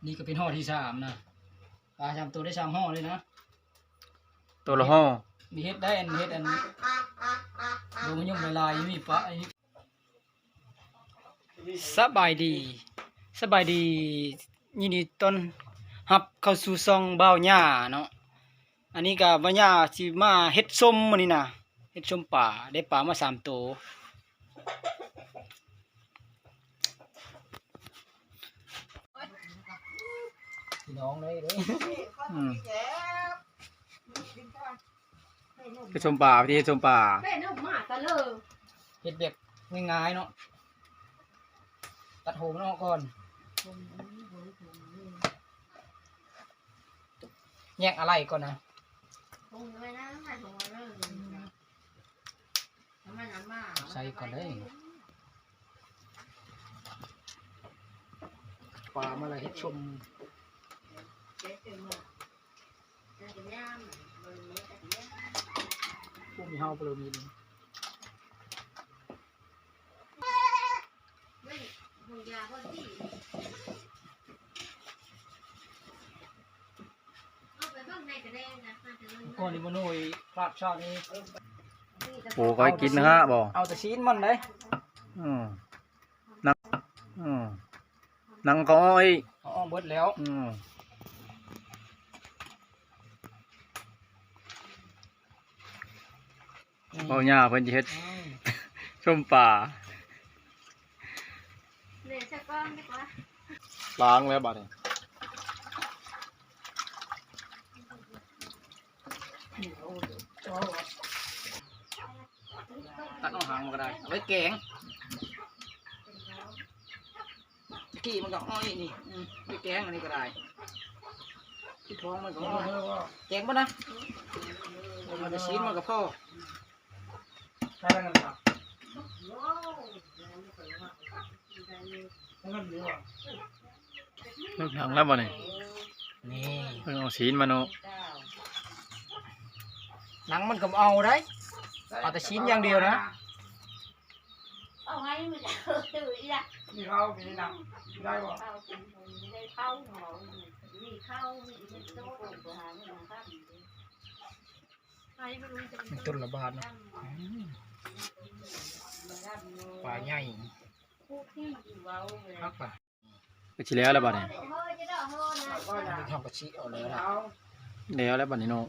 ນີ້ກໍເປັນຫໍ່ທີສາມນະ. ປາສາມໂຕໄດ້ສາມຫໍ່ເລີຍນະ. ໂຕລະຫໍ່. ມີເຫັດໄດ້ ອັນເຫັດອັນ ບໍ່ມາຫຍຸ້ງຫຼາຍໆ ມີປາ ສະບາຍດີ ສະບາຍດີ ຍິນດີຕ້ອນຮັບເຂົ້າສູ່ຊ່ອງບ່າວຫຍ້າເນາະ. ອັນນີ້ກໍບ່າວຫຍ້າຊິມາເຮັດສົ້ມມື້ນີ້ນະ ເຮັດສົ້ມປາ ໄດ້ປາມາສາມໂຕ. ພີ່ນ້ອງເລີຍເດ້. ອືມ ເຮັດສົ້ມປາ ວິທີເຮັດສົ້ມປາ ເປັນອອກມາຕະເລີ ເຮັດແບບງ່າຍໆເນາະ. ຕັດຫົວມັນອອກກ່ອນ ແຍກອາໄຫຼ່ກ່ອນນະ. ໃສ່ກ່ອນເດີ້. ປາມາລະເຮັດສົ້ມ ພວກມີເຮົາບໍ່ມີ. ກ່ອນນີ້ບໍ່ໜ້ອຍພາດຊາດນີ້. ໂອ້ ຂ້ອຍກິນນະຮະບໍ່ ເອົາແຕ່ຊີ້ນມັນເດ້. ອືມ ໜັງ ອືມ ໜັງກໍອ້ອຍ ເອົາອອກເບິດແລ້ວ. ອືມ ເວົ້າຫຍ້າເພິ່ນຊິເຮັດ ອືມ ສົ້ມປາ ລ້າງແລ້ວບາດນີ້ ຕັດເອົາຫາງມັນກໍໄດ້ ເອົາໄວ້ແກງ. ຕະກີ້ມັນກໍອ້ອຍນີ້ ອືມ ໄປແກງອັນນີ້ກໍໄດ້ ທີ່ທ້ອງມັນກໍອ້ອຍ ແກງບໍ່ນະ ເອົາແຕ່ຊີ້ນມັນກໍພໍ. ເລິກໜັງແລ້ວບໍ່ນີ້? ນີ້ ເພິ່ນເອົາຊີ້ນມາເນາະ ໜັງມັນກໍບໍ່ເອົາໄດ໋ ເອົາແຕ່ຊີ້ນຢ່າງດຽວນະ. ເອົາໃຫ້ມັນ ເອີ ອີ່ລະ ມີເຂົ້າມີໜັງ ໄດ້ບໍ່? ເຂົ້າກິນ ມີໄດ້ເຂົ້າ ມີເຂົ້າ ມີເຂົ້າ ມີໂຕ ໃຫ້ມັນ ມັນຕົ້ນລະບາດເນາະ ອືມ ປາໃຫຍ່ ຄັກປະ ກໍຊິແລ້ວແລ້ວບາດນີ້ ເຮົາກໍຊິເອົາແລ້ວລະ ແລ້ວແລ້ວບາດນີ້ເນາະ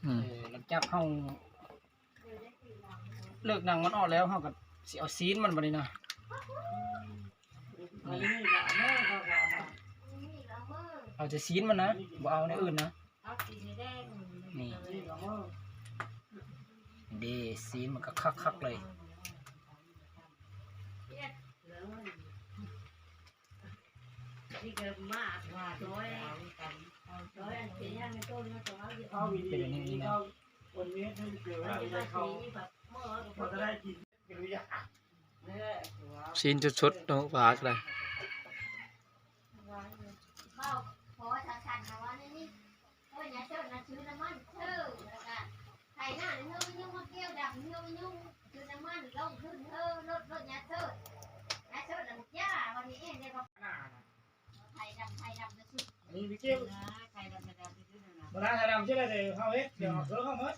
ອືມ ເອີ ຫຼັງຈາກເຮົາເລີກໜັງມັນອອກແລ້ວ ເຮົາກໍຊິເອົາຊີ້ນມັນບາດນີ້ນະ ນີ້ ເອົາແຕ່ຊີ້ນມັນນະ ບໍ່ເອົາແນວອື່ນນະ. ນີ້ ເດ້ ຊີ້ນມັນກໍຄັກໆເລີຍ ເປັນອັນນີ້ນະ. ຊີ້ນສົດໆເນາະ ປາກໍໄດ້ ເວົ້າພໍສັ້ນໆ ເຮົາວ່າແນວນີ້ ໂອ້ຍ ຍາເສີນນະ ຊື້ນ້ຳມັນເສີນ ແລ້ວກະໄຖນາ ເຮີຍຍຸງ ມາກ່ຽວດຳ ເຮີຍຍຸງ ຊື້ນ້ຳມັນລົງທຶນ ເຮີລົດ ລົດຍາເສີນ ຍາເສີນນະ ຢາ ວັນນີ້ເອງໄດ້ບໍ່ ໄຖດຳ ໄຖດຳນະ ຊື້ ອັນນີ້ໄປກ່ຽວ ໄຖດຳ ໄຖດຳ ບໍ່ໄດ້ ໄຖດຳ ຊິໄດ້ ເຮົາເຮັດ ດຽວເຮົາເຄີເຮົາໝົດ.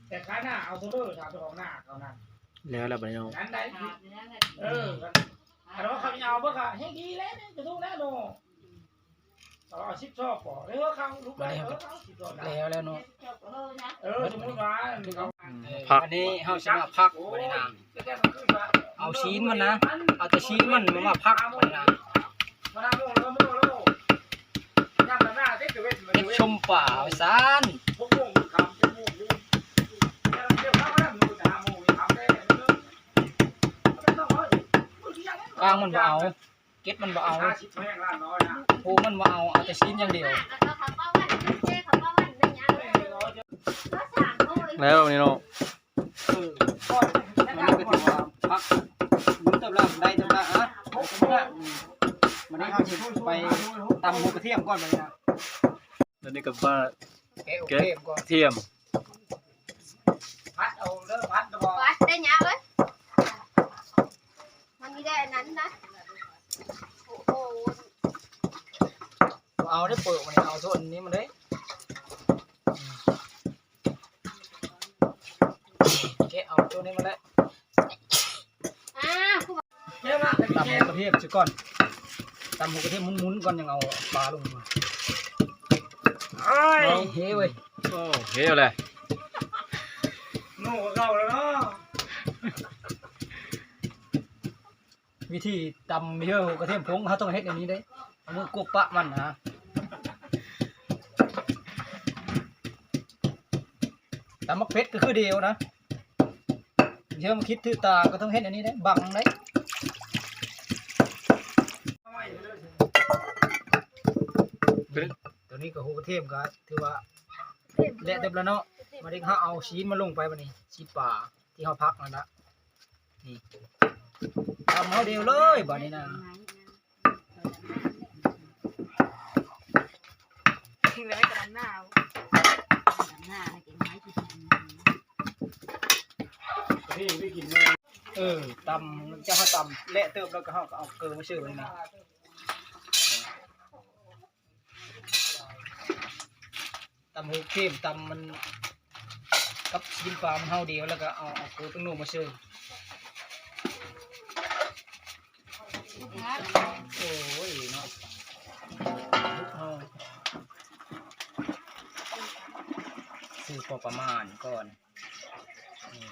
ແຕ່ຂາຍໜ້າເອົາໂຊເລີ ຖ້າເຈົ້າຂອງໜ້າເຂົານັ້ນ ແລ້ວແລ້ວບັດນີ້ເນາະ ນັ້ນໄດ້ ເອີ ຄັນວ່າເຂົາເອົາເບິ່ງກໍແຮງດີແລ້ວ ຈະຖືກແລ້ວເນາະ ເອົາສິບຊອບບໍ່ ເອີ ເຂົາລຸກໄດ້ ເອີ ເອົາສິບຊອບ ແລ້ວແລ້ວເນາະ ເອີ ສົມມຸດວ່າ ອືມ ພັກ ອັນນີ້ເຮົາຊິມາພັກບັດນີ້ນະ ເອົາຊີ້ນມັນນະ ເອົາແຕ່ຊີ້ນມັນມາພັກບັດນີ້ນະ. ເຮັດສົ້ມປາວ່າຊັ້ນ ກ້າງມັນບໍ່ເອົາ ເກັດມັນບໍ່ເອົາ ໂຄງມັນບໍ່ເອົາ ເອົາແຕ່ຊີ້ນຢ່າງດຽວ ແລ້ວນີ້ເນາະ. ເອີ ອັນນີ້ກໍຖືວ່າພັກ ບຸນເຕີບລະ ໄດ້ເຕີບລະ ອະ ອືມ ບັດນີ້ເຮົາຊິໄປຕຳຫົວກະທຽມກ່ອນບັດນີ້ນະ ແລ້ວນີ້ກໍມາແກະ ແກະກະທຽມ ພັດເອົາເດີ ພັດເດີ ພັດໄດ້ຫຍັງເອີຍ. ໄດ້ອັນນັ້ນນະ ໂອ້ໂຫ ບໍ່ເອົາເດ້ ເປີກມັນນີ້ ເອົາໂຊນນີ້ມາເດ້ ແກະເອົາໂຊນນີ້ມາເດ້ ອ້າວ ຕຳຫົວກະທຽມຊະກ່ອນ ຕຳຫົວກະທຽມໝຸນໆກ່ອນ ຍັງເອົາປາລົງມາ ໂອ້ຍ ເຮເວີຍ ໂອ້ ເຮແຫຼະ ໂນກວ່າເກົ່າແລ້ວເນາະ. ວິທີຕຳເຫືອກະທຽມຜົງ ເຮົາຕ້ອງເຮັດແນວນີ້ເດ້ ເອົາມືກົບປະມັນນະ ຕຳໝາກເຜັດກໍຄືດຽວນະ ເຫືອກະທຽມຖືກຕາ ກໍຕ້ອງເຮັດແນວນີ້ເດ້ ບັງໄດ້ ໂຕນີ້ກໍຫົວກະທຽມກໍຖືວ່າແຫຼະເຕີບແລ້ວເນາະ ມາເດັກເຮົາເອົາຊີ້ນມາລົງໄປ ບາດນີ້ຊີ້ນປາທີ່ເຮົາພັກນັ້ນນະ. ນີ້ ຕຳເຮົາດຽວເລີຍບາດນີ້ນະ ເອີ ຕຳ ຈາກເຮົາຕຳແຫຼະເຕີບແລ້ວ ກໍເຮົາກໍເອົາເກີມາເສີບນີ້ນະ. ຕຳເຫືອກະທຽມ ຕຳມັນກັບຊີ້ນປາມັນເຮົາດຽວ ແລ້ວກໍເອົາ ເອົາເກືອແປ້ງນົວມາເສີບ ໂອ້ຍເນາະ ເຮົາ ໃສ່ພໍປະມານກ່ອນ ນີ້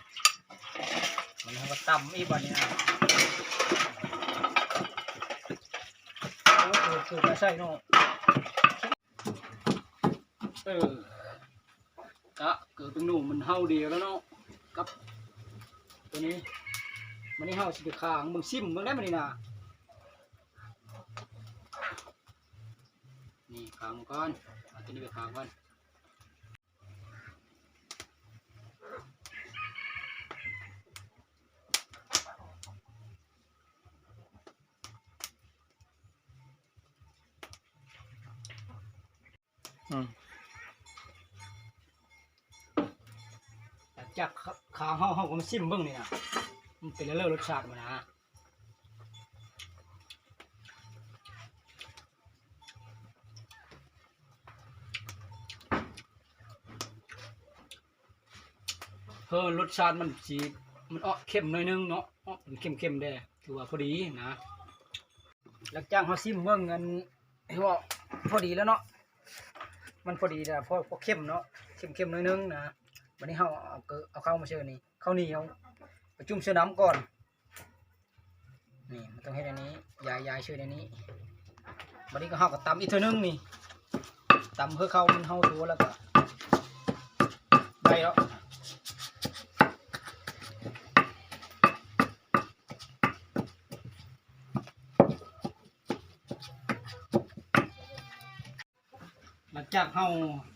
ມັນເຮົາກໍຕຳອີກບາດນີ້ນະ ໂອ້ ເກີມາໃສ່ເນາະ. ເອີ ກະເກີບເປັນໜູມັນເຫົ່າດຽວແລ້ວເນາະ ກັບໂຕນີ້ ບາດນີ້ເຮົາຊິໄປຄາງເບິ່ງ ຊິມເບິ່ງໄດ້ບາດນີ້ນະ ນີ້ຄາງກ່ອນ ເອົາໂຕນີ້ໄປຄາງກ່ອນ. ອືມ ຈາກຄາວເຮົາ ເຮົາກໍມາຊິມເບິ່ງນີ້ນະ ມັນເປັນແນວໃດ ລົດຊາດມັນນະ. ເອີ ລົດຊາດມັນຊິ ມັນອອກເຄັມໜ້ອຍໜຶ່ງເນາະ ອອກເປັນເຄັມໆແດ່ ຖືວ່າພໍດີນະ. ຫຼັງຈາກເຮົາຊິມເບິ່ງ ອັນ ເຮົາພໍດີແລ້ວເນາະ ມັນພໍດີແລ້ວ ພໍ ພໍເຄັມເນາະ ເຄັມໆໜ້ອຍໜຶ່ງນະ. ບາດນີ້ເຮົາເອົາ ເອົາເຂົ້າມາໃສ່ນີ້ ເຂົ້າໜຽວໄປຈຸ່ມໃສ່ນ້ຳກ່ອນ. ນີ້ ມັນຕ້ອງເຮັດອັນນີ້ ຢາຍໆ ເຊີນອັນນີ້. ບາດນີ້ກໍ ເຮົາກໍຕຳອີກເທື່ອໜຶ່ງນີ້ ຕຳເພື່ອເຂົ້າມັນເຫົ່າຕົວ ແລ້ວກໍໄດ້ແລ້ວ. ຫຼັງຈາກເຮົາ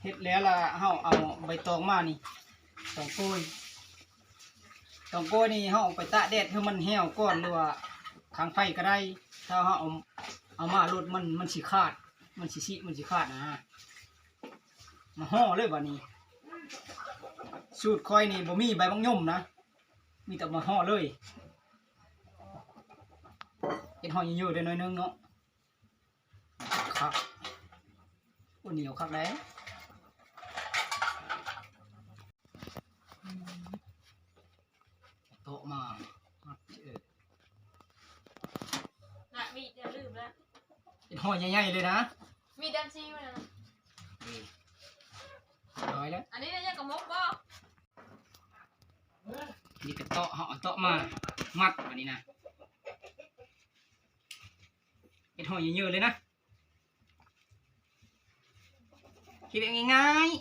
ເຮັດແລ້ວລະ ເຮົາເອົາໃບຕອງມານີ້ ຕອງໂກ້ຍ ຕອງໂກ້ຍນີ້ເຮົາເອົາໄປຕາກແດດໃຫ້ມັນແຫ້ວກ່ອນ ຫຼືວ່າຄາງໄຟກໍໄດ້. ຖ້າເຮົາເອົາ ເອົາມາໂລດ ມັນ ມັນຊິຂາດ ມັນຊິຊິ ມັນຊິຂາດນະ. ມາຫໍ່ເລີຍບາດນີ້ ສູດຂ້ອຍນີ້ບໍ່ມີໃບບັກຍົມນະ ມີແຕ່ມາຫໍ່ເລີຍ. ເຮັດຫໍ່ເຍີະໆໄດ້ໜ້ອຍໜຶ່ງເນາະ. ຄັກ ໂອ້ ໜຽວຄັກເດ້. ອືມ ເຕາະມາ ມັດ ເອີ ນະ ມີດຢ່າລືມນະ ເປັນຫໍ່ໃຫຍ່ໆເລີຍນະ ມີດດຳຊີຢູ່ນະ. ນີ້ ເອົາໄວ້ແລ້ວ ອັນນີ້ຍັງກະມົກບໍ່? ນີ້ກະເຕາະ ເຮົາເອົາເຕາະມາມັດບາດນີ້ນະ. ເຮັດຫໍ່ເຍີະໆເລີຍນະ ເຮັດແບບງ່າຍໆ.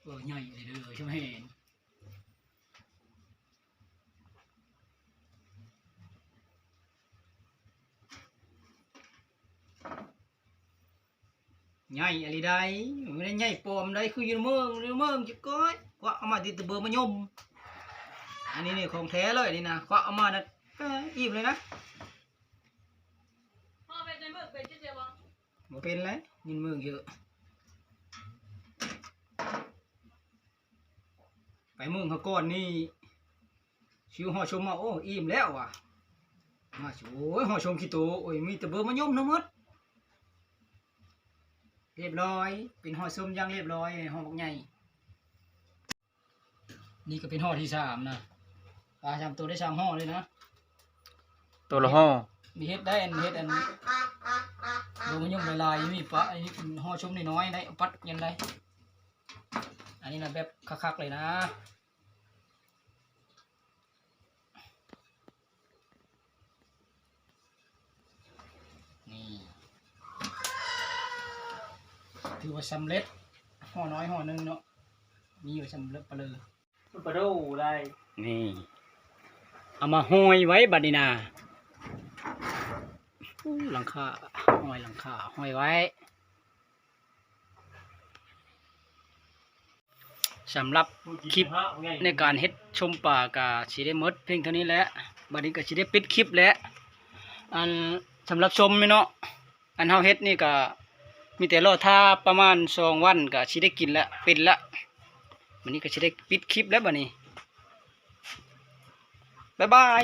ເອີ ໃຫຍ່ເລີຍເດີ ຊ່ຳເຫັນ ໃຫຍ່ອີ່ຫຼີໃດ໋ ມັນບໍ່ໄດ້ໃຫຍ່ປອມໃດ໋ ຄືຢູ່ໃນເມືອງ ຢູ່ໃນເມືອງ ຈິກອຍ ຄວັກເອົາມາຕິດຕະເບີມາຍົມ. ອັນນີ້ນີ້ຂອງແທ້ເລີຍນີ້ນະ ຄວັກເອົາມານະ ເອີ ອີ່ມເລີຍນະ. ບໍ່ເປັນແຫຼະ ຍິນເມືອງເຍີະ ໄປເມືອງເຮົາກ່ອນນີ້ ຊິຫໍ່ຊົມມາ ໂອ້ ອີ່ມແລ້ວວ່າ ມາ ໂອ້ຍ ຫໍ່ຊົມຂີ້ໂຕ ໂອ້ຍ ມີແຕ່ເບີມາຍົມທັງໝົດ. ຮຽບຮ້ອຍ ເປັນຫໍ່ຊົມຢ່າງຮຽບຮ້ອຍ ຫໍ່ບັກໃຫຍ່. ນີ້ກໍເປັນຫໍ່ທີສາມນະ ປາສາມໂຕໄດ້ສາມຫໍ່ເລີຍນະ ໂຕລະຫໍ່. ມີເຮັດໄດ້ ອັນເຮັດອັນ ເບີມາຍົມຫຼາຍໆ ມີປາ ອັນນີ້ເປັນຫໍ່ຊົມນ້ອຍໆ ໄດ້ເອົາປັດຍັງໄດ້. ອັນນີ້ນະແບບຄັກໆເລີຍນະ. ນີ້ ຖືວ່າສຳເລັດ ຫໍ່ນ້ອຍຫໍ່ໜຶ່ງເນາະ ມີຢູ່ສຳເລັດປະເລີ ປະໂດໄດ້. ນີ້ ເອົາມາຫ້ອຍໄວ້ບັດນີ້ນະ. ອູ້ ຫຼັງຄາ ຫ້ອຍຫຼັງຄາ ຫ້ອຍໄວ້. ສຳລັບຄລິບໃນການເຮັດຊົມປາກະຊິໄດ້ໝົດພຽງເທົ່ານີ້ແຫຼະ. ບັດນີ້ກະຊິໄດ້ປິດຄລິບແຫຼະ. ອັນ ສຳລັບຊົມນີ້ເນາະ ອັນເຮົາເຮັດນີ້ກະມີແຕ່ລໍຖ້າປະມານສອງວັນກະຊິໄດ້ກິນແລ້ວ ເປັນແລ້ວ. ບັດນີ້ກະຊິໄດ້ປິດຄລິບແລ້ວບັດນີ້. ບາຍບາຍ.